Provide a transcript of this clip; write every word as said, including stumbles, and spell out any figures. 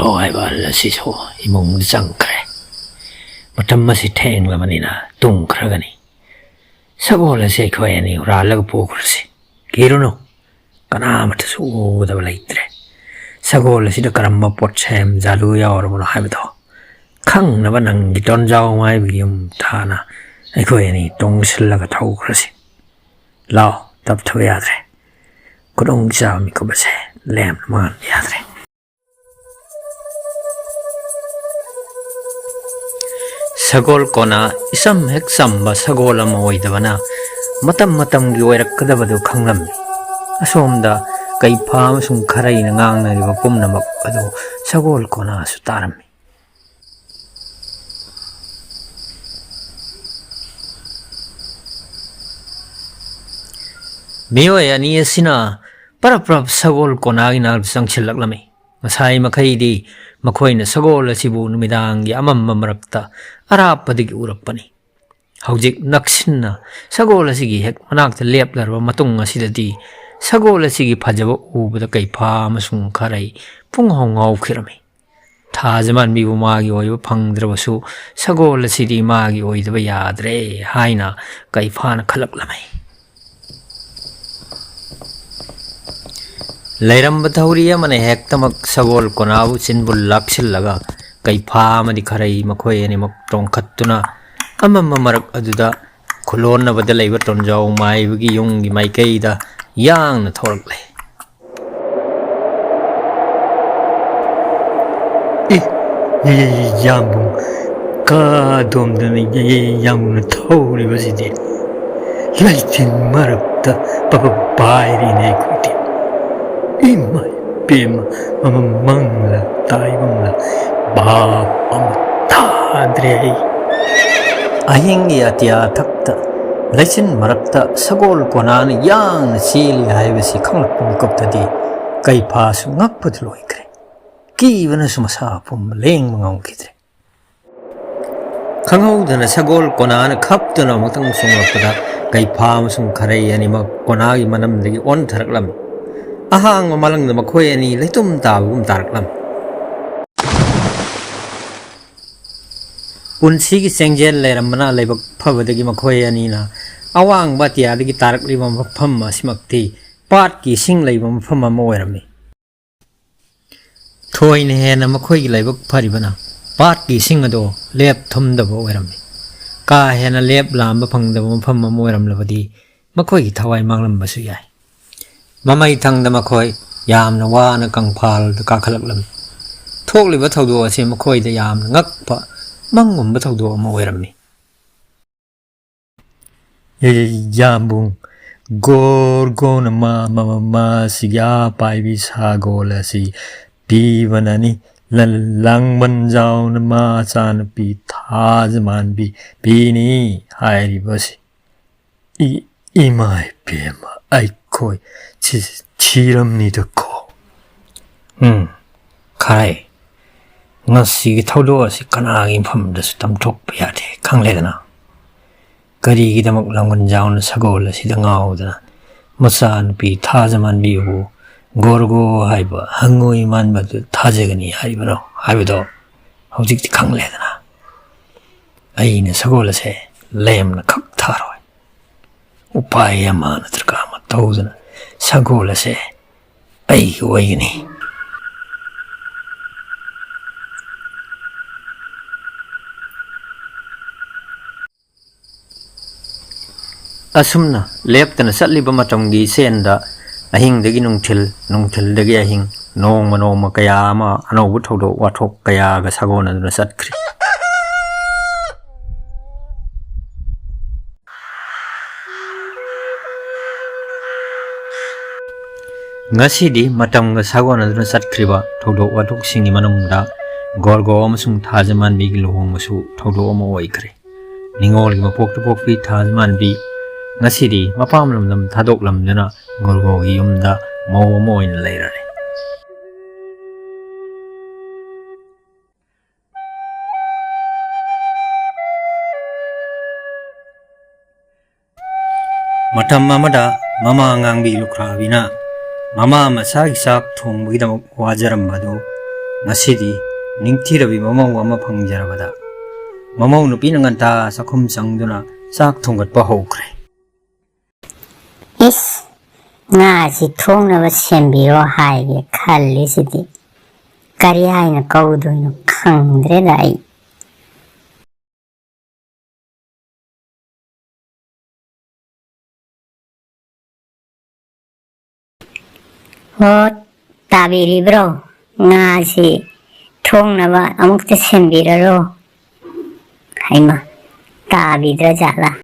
ꯍꯥꯏꯕ ꯑꯍꯜ ꯑꯁꯤꯁꯨ ꯏꯃꯨꯡꯗ ꯆꯪꯈ꯭ꯔꯦ꯫ ꯃꯇꯝ ꯑꯁꯤ ꯊꯦꯡꯂꯕꯅꯤꯅ ꯇꯨꯝꯈ꯭ꯔꯒꯅꯤ꯫ ꯁꯒꯣꯜ ꯑꯁꯤ ꯑꯩꯈꯣꯏ ꯑꯅꯤ ꯍꯨꯔꯥꯜꯂꯒ ꯄꯨꯈ꯭ꯔꯁꯤ꯫ ꯀꯤꯔꯨꯅꯨ, ꯀꯅꯥꯃꯠꯇꯁꯨ ꯎꯒꯗꯕ ꯂꯩꯇ꯭ꯔꯦ꯫ ꯁꯒꯣꯜ ꯑꯁꯤꯗ ꯀꯔꯝꯕ ꯄꯣꯠꯁꯦꯝ ꯖꯥꯗꯨ ꯌꯥꯎꯔꯕꯅꯣ ꯍꯥꯏꯕꯗꯣ ꯈꯪꯅꯕ ꯅꯪꯒꯤ ꯇꯣꯟꯖꯥꯎ ꯃꯥꯏꯕꯒꯤ ꯌꯨꯝ ꯊꯥꯅ ꯑꯩꯈꯣꯏ ꯑꯅꯤ ꯇꯣꯡꯁꯤꯜꯂꯒ ꯊꯧꯈ꯭ꯔꯁꯤ꯫ ꯂꯥꯎ, ꯇꯞꯊꯕ ꯌꯥꯗ꯭ꯔꯦ꯫ ꯈꯨꯗꯣꯡ ꯆꯥꯕ ꯃꯤꯀꯨꯞ ꯑꯁꯦ ꯂꯦꯝꯅ ꯃꯥꯡꯍꯟꯕ ꯌꯥꯗ꯭ꯔꯦ꯫ ꯁꯒꯣꯜ ꯀꯣꯅꯥ ꯏꯆꯝ ꯍꯦꯛ ꯆꯝꯕ ꯁꯒꯣꯜ ꯑꯃ ꯑꯣꯏꯗꯕꯅ ꯃꯇꯝ ꯃꯇꯝꯒꯤ ꯑꯣꯏꯔꯛꯀꯗꯕꯗꯨ ꯈꯪꯂꯝꯃꯤ꯫ ꯑꯁꯣꯝꯗ ꯀꯩꯐꯥ ꯑꯃꯁꯨꯡ ꯈꯔꯩꯅ ꯉꯥꯡꯅꯔꯤꯕ ꯄꯨꯝꯅꯃꯛ ꯑꯗꯨ ꯁꯒꯣꯜ ꯀꯣꯅꯥꯁꯨ ꯇꯥꯔꯝꯃꯤ꯫ ꯃꯤꯑꯣꯏ ꯑꯅꯤ ꯑꯁꯤꯅ ꯄꯔꯞ ꯄꯔꯞ ꯁꯒꯣꯜ ꯀꯣꯅꯥꯒꯤ ꯅꯥꯛꯇ ꯆꯪꯁꯤꯜꯂꯛꯂꯝꯃꯤ꯫ ꯉꯁꯥꯏ ꯃꯈꯩꯗꯤ ꯃꯈꯣꯏꯅ ꯁꯒꯣꯜ ꯑꯁꯤꯕꯨ ꯅꯨꯃꯤꯗꯥꯡꯒꯤ ꯑꯃꯝꯕ ꯃꯔꯛꯇ ꯑꯔꯥꯞꯄꯗꯒꯤ ꯎꯔꯛꯄꯅꯤ꯫ ꯍꯧꯖꯤꯛ ꯅꯛꯁꯤꯟꯅ ꯁꯒꯣꯜ ꯑꯁꯤꯒꯤ ꯍꯦꯛ ꯃꯅꯥꯛꯇ ꯂꯦꯞꯂꯔꯕ ꯃꯇꯨꯡ ꯑꯁꯤꯗꯗꯤ ꯁꯒꯣꯜ ꯑꯁꯤꯒꯤ ꯐꯖꯕ ꯎꯕꯗ ꯀꯩꯐꯥ ꯑꯃꯁꯨꯡ ꯈꯔꯩ ꯄꯨꯡꯉꯥꯎ ꯉꯥꯎꯈꯤꯔꯝꯃꯤ꯫ ꯊꯥꯖꯃꯥꯟꯕꯤꯕꯨ ꯃꯥꯒꯤ ꯑꯣꯏꯕ ꯐꯪꯗ꯭ꯔꯕꯁꯨ ꯁꯒꯣꯜ ꯑꯁꯤꯗꯤ ꯃꯥꯒꯤ ꯑꯣꯏꯗꯕ ꯌꯥꯗ꯭ꯔꯦ ꯍꯥꯏꯅ ꯀꯩꯐꯥꯅ ꯈꯜꯂꯛꯂꯝꯃꯤ꯫ ꯂꯩꯔꯝꯕ ꯊꯧꯔꯤ ꯑꯃꯅ ꯍꯦꯛꯇꯃꯛ ꯁꯒꯣꯜ ꯀꯣꯅꯥꯕꯨ ꯆꯤꯟꯕꯨ ꯂꯥꯛꯁꯤꯜꯂꯒ ꯀꯩꯐꯥ ꯑꯃꯗꯤ ꯈꯔꯩ ꯃꯈꯣꯏ ꯑꯅꯤꯃꯛ ꯇꯣꯡꯈꯠꯇꯨꯅ ꯑꯃꯝꯕ ꯃꯔꯛ ꯑꯗꯨꯗ ꯈꯨꯂꯣꯟꯅꯕꯗ ꯂꯩꯕ ꯇꯣꯟꯖꯥꯎ ꯃꯥꯏꯕꯒꯤ ꯌꯨꯝꯒꯤ ꯃꯥꯏꯀꯩꯗ ꯌꯥꯡꯅ ꯊꯧꯔꯛꯂꯦ꯫ ꯑꯦ, ꯌꯥꯝꯕꯨꯡ, ꯀꯥꯗꯣꯝꯗꯅ ꯌꯥꯝꯕꯨꯡꯅ ꯊꯧꯔꯤꯕꯁꯤꯗꯤ? ꯂꯩꯆꯤꯟ ꯃꯔꯛꯇ ꯄ-, ꯄ-, ꯄꯥꯏꯔꯤꯅꯦ ꯑꯩꯈꯣꯏꯗꯤ꯫ ꯏꯃꯥ ꯏꯕꯦꯝꯃ, ꯃꯃ ꯃꯪꯂꯥ ꯇꯥꯏꯕꯪꯂꯥ ꯚꯥꯞ ꯑꯃ ꯇꯥꯗ꯭ꯔꯦ ꯑꯩ꯫ ꯑꯍꯤꯡꯒꯤ ꯑꯇꯤꯌꯥ ꯊꯛꯇ ꯂꯩꯆꯤꯟ ꯃꯔꯛꯇ ꯁꯒꯣꯜ ꯀꯣꯅꯥꯅ ꯌꯥꯡꯅ ꯆꯦꯜꯂꯤ ꯍꯥꯏꯕꯁꯤ ꯈꯪꯂꯛꯄ ꯃꯤꯀꯨꯞꯇꯗꯤ ꯀꯩꯐꯥꯁꯨ ꯉꯛꯄꯗ ꯂꯣꯏꯈ꯭ꯔꯦ꯫ ꯀꯤꯕꯅꯁꯨ ꯃꯁꯥ ꯄꯨꯝꯕ ꯂꯦꯡꯕ ꯉꯝꯈꯤꯗ꯭ꯔꯦ꯫ ꯈꯪꯍꯧꯗꯅ ꯁꯒꯣꯜ ꯀꯣꯅꯥꯅ ꯈꯞꯇꯨꯅ ꯑꯃꯨꯛꯇꯪ ꯆꯣꯡꯂꯛꯄꯗ ꯀꯩꯐꯥ ꯑꯃꯁꯨꯡ ꯈꯔꯩ ꯑꯅꯤꯃꯛ ꯀꯣꯅꯥꯒꯤ ꯃꯅꯝꯗꯒꯤ ꯑꯣꯟꯊꯔꯛꯂꯝꯃꯤ꯫ ꯑꯍꯥꯡꯕ ꯃꯂꯪꯗ ꯃꯈꯣꯏ ꯑꯅꯤ ꯂꯩꯇꯨꯝ ꯇꯥꯕꯒꯨꯝ ꯇꯥꯔꯛꯂꯝꯃꯤ꯫ ꯄꯨꯟꯁꯤꯒꯤ ꯆꯦꯡꯖꯦꯜ ꯂꯩꯔꯝꯕꯅ ꯂꯥꯏꯕꯛ ꯐꯕꯗꯒꯤ ꯃꯈꯣꯏ ꯑꯅꯤꯅ ꯑꯋꯥꯡꯕ ꯑꯇꯤꯌꯥꯗꯒꯤ ꯇꯥꯔꯛꯂꯤꯕ ꯃꯐꯝ ꯑꯁꯤꯃꯛꯇꯤ ꯄꯥꯠꯀꯤ ꯏꯁꯤꯡ ꯂꯩꯕ ꯃꯐꯝ ꯑꯃ ꯑꯣꯏꯔꯝꯃꯤ꯫ ꯊꯣꯏꯅ ꯍꯦꯟꯅ ꯃꯈꯣꯏꯒꯤ ꯂꯥꯏꯕꯛ ꯐꯔꯤꯕꯅ ꯄꯥꯠꯀꯤ ꯏꯁꯤꯡ ꯑꯗꯣ ꯂꯦꯞ ꯊꯨꯝꯗꯕ ꯑꯣꯏꯔꯝꯃꯤ꯫ ꯀꯥ ꯍꯦꯟꯅ ꯂꯦꯞ ꯂꯥꯝꯕ ꯐꯪꯗꯕ ꯃꯐꯝ ꯑꯃ ꯑꯣꯏꯔꯝꯂꯕꯗꯤ ꯃꯈꯣꯏꯒꯤ ꯊꯋꯥꯏ ꯃꯥꯡꯂꯝꯕꯁꯨ ꯌꯥꯏ꯫ ꯃꯃꯩ ꯊꯪꯗ ꯃꯈꯣꯏ ꯌꯥꯝꯅ ꯋꯥꯅ ꯀꯪꯐꯥꯜꯗ ꯀꯥꯈꯠꯂꯛꯂꯝꯃꯤ꯫ ꯊꯣꯛꯂꯤꯕ ꯊꯧꯗꯣꯛ ꯑꯁꯤ ꯃꯈꯣꯏꯗ ꯌꯥꯝꯅ ꯉꯛꯄ ꯃꯪꯒꯨꯝꯕ ꯊꯧꯗꯣꯛ ꯑꯃ ꯑꯣꯏꯔꯝꯃꯤ꯫ ꯌꯥꯝꯕꯨꯡ ꯒꯣꯔ ꯒꯣꯅ ꯃꯥ ꯃꯃꯥꯁꯤꯒꯤ ꯑꯥ ꯄꯥꯏꯕꯤ ꯁꯥꯒꯣꯜ ꯑꯁꯤ ꯄꯤꯕꯅꯅꯤ꯫ ꯂ-, ꯂꯥꯡꯕꯟ ꯖꯥꯎꯅ ꯃꯆꯥꯅꯨꯄꯤ ꯊꯥꯖ ꯃꯥꯟꯕꯤ ꯄꯤꯅꯤ ꯍꯥꯏꯔꯤꯕꯁꯤ꯫ ꯏ-, ꯏꯃꯥ ꯏꯕꯦꯝꯃ, ꯑꯩꯈꯣꯏ ꯁꯤ-, ꯁꯤꯔꯝꯅꯤꯗꯀꯣ꯫ ꯎꯝ, ꯈꯥꯏ꯫ ꯉꯁꯤꯒꯤ ꯊꯧꯗꯣꯛ ꯑꯁꯤ ꯀꯅꯥꯒꯤ ꯃꯐꯝꯗꯁꯨ ꯇꯝꯊꯣꯛꯄ ꯌꯥꯗꯦ, ꯈꯪꯂꯦꯗꯅ? ꯀꯔꯤꯒꯤꯗꯃꯛ ꯂꯥꯡꯕꯟ ꯖꯥꯎꯅ ꯁꯒꯣꯜ ꯑꯁꯤꯗ ꯉꯥꯎꯗꯅ ꯃꯆꯥꯅꯨꯄꯤ ꯊꯥꯖꯃꯥꯟꯕꯤꯕꯨ ꯒꯣꯔꯒꯣ ꯍꯥꯏꯕ ꯍꯪꯉꯣꯏ ꯃꯥꯟꯕꯗꯨ ꯊꯥꯖꯒꯅꯤ ꯍꯥꯏꯔꯤꯕꯅꯣ ꯍꯥꯏꯕꯗꯣ ꯍꯧꯖꯤꯛꯇꯤ ꯈꯪꯂꯦꯗꯅ? ꯑꯩꯅ ꯁꯒꯣꯜ ꯑꯁꯦ ꯂꯦꯝꯅ ꯈꯛ ꯊꯥꯔꯣꯏ꯫ ꯎꯄꯥꯏ ꯑꯃ ꯅꯠꯇ꯭ꯔꯒ ꯑꯃ ꯇꯧꯗꯨꯅ ꯁꯒꯣꯜ ꯑꯁꯦ ꯑꯩꯒꯤ ꯑꯣꯏꯒꯅꯤ꯫ ꯑꯁꯨꯝꯅ ꯂꯦꯞꯇꯅ ꯆꯠꯂꯤꯕ ꯃꯇꯝꯒꯤ ꯏꯆꯦꯟꯗ ꯑꯍꯤꯡꯗꯒꯤ ꯅꯨꯡꯊꯤꯜ, ꯅꯨꯡꯊꯤꯜꯗꯒꯤ ꯑꯍꯤꯡ, ꯅꯣꯡꯃ ꯅꯣꯡꯃ ꯀꯌꯥ ꯑꯃ ꯑꯅꯧꯕ ꯊꯧꯗꯣꯛ ꯋꯥꯊꯣꯛ ꯀꯌꯥꯒ ꯁꯥꯒꯣꯟꯅꯗꯨꯅ ꯆꯠꯈ꯭ꯔꯤ꯫ ꯉꯁꯤꯗꯤ ꯃꯇꯝꯒ ꯁꯥꯒꯣꯟꯅꯗꯨꯅ ꯆꯠꯈ꯭ꯔꯤꯕ ꯊꯧꯗꯣꯛ ꯋꯥꯊꯣꯛꯁꯤꯡꯒꯤ ꯃꯅꯨꯡꯗ ꯒꯣꯔꯒꯣ ꯑꯃꯁꯨꯡ ꯊꯥꯖꯃꯥꯟꯕꯤꯒꯤ ꯂꯨꯍꯣꯡꯕꯁꯨ ꯊꯧꯗꯣꯛ ꯑꯃ ꯑꯣꯏꯈ꯭ꯔꯦ꯫ ꯅꯤꯉꯣꯜꯒꯤ ꯃꯄꯣꯛꯇ ꯄꯣꯛꯄꯤ ꯊꯥꯖꯃꯥꯟꯕꯤ ꯉꯁꯤꯗꯤ ꯃꯄꯥꯝ ꯂꯝꯗꯝ ꯊꯥꯗꯣꯛꯂꯝꯗꯨꯅ ꯒꯣꯔꯒꯣꯒꯤ ꯌꯨꯝꯗ ꯃꯧ ꯑꯃ ꯑꯣꯏꯅ ꯂꯩꯔꯔꯦ꯫ ꯃꯇꯝ ꯑꯃꯗ ꯃꯃꯥ ꯑꯉꯥꯡꯕꯤ ꯂꯨꯈ꯭ꯔꯥꯕꯤꯅ ꯃꯃꯥ ꯃꯆꯥꯒꯤ ꯆꯥꯛ ꯊꯣꯡꯕꯒꯤꯗꯃꯛ ꯋꯥꯖꯔꯝꯕꯗꯨ ꯉꯁꯤꯗꯤ ꯅꯤꯡꯊꯤꯔꯕꯤ ꯃꯃꯧ ꯑꯃ ꯐꯪꯖꯔꯕꯗ ꯃꯃꯧ ꯅꯨꯄꯤꯅ ꯉꯟꯇꯥ ꯆꯥꯛꯈꯨꯝ ꯆꯪꯗꯨꯅ ꯆꯥꯛ ꯊꯣꯡꯒꯠꯄ ꯍꯧꯈ꯭ꯔꯦ꯫ ꯏꯁ, ꯉꯥꯁꯤ ꯊꯣꯡꯅꯕ ꯁꯦꯝꯕꯤꯔꯣ ꯍꯥꯏꯒꯦ ꯈꯜꯂꯤꯁꯤꯗꯤ꯫ ꯀꯔꯤ ꯍꯥꯏꯅ ꯀꯧꯗꯣꯏꯅꯣ ꯈꯪꯗ꯭ꯔꯦꯗ ꯑꯩ꯫ ꯍꯣ, ꯇꯥꯕꯤꯔꯤꯕ꯭ꯔꯣ? ꯉꯥꯁꯤ ꯊꯣꯡꯅꯕ ꯑꯃꯨꯛꯇ ꯁꯦꯝꯕꯤꯔꯔꯣ꯫ ꯍꯩꯃꯥ, ꯇꯥꯕꯤꯗ꯭ꯔ ꯖꯥꯠꯂꯥ?